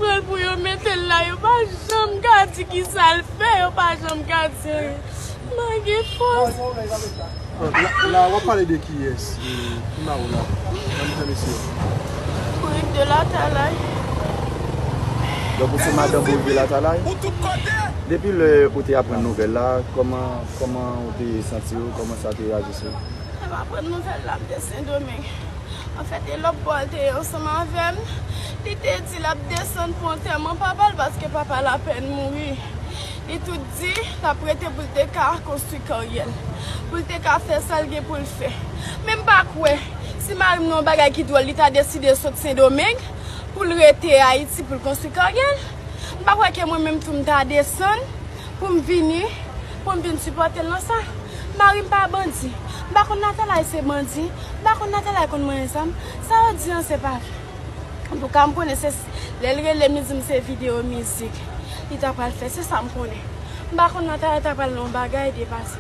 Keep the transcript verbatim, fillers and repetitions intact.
Pran l pou yo mete l la, yo pa janm ka di ki sa l fè, yo pa janm ka di anyen. M pa gen fòs. La, la w ap pale de kiyès? Ki mawo la? Nan mitan mesye yo. Bourik de Latalay. Donk ou se madanm Bourik de Latalay? Depi lè ou te aprann nouvèl la, kòman kòman ou te santi w? Kòman sa te aji sou ou? Lè m aprann nouvèl la, m te Sendomeng. Anfèt, e lòt bò l te ye ansanm avè m. Li te di l ap desann pou antèman papa l paske papa l apèn mouri. Li tou di l ap rete pou l te ka konstwi karyè l, pou l te ka fè sa l gen pou l fè. Men m pa kwè, si mari m nan yon bagay ki dwòl, li ta deside sot Sendomeng pou l rete Ayiti pou l konstwi karyè l. M pa kwè ke mwen menm tou m ta desann pou m vini, pou m vin sipòte l nan sa. Mari m pa bandi. M pa konn Latalay se bandi. M pa konn Latalay konn manyen zam. Sa yo di an se pa vre. Antouka, m konnen se lè l rele m, li di m se videyo mizik li ta pral fè. Se sa m konnen. M pa konn Latalay ta pral nan yon bagay depase.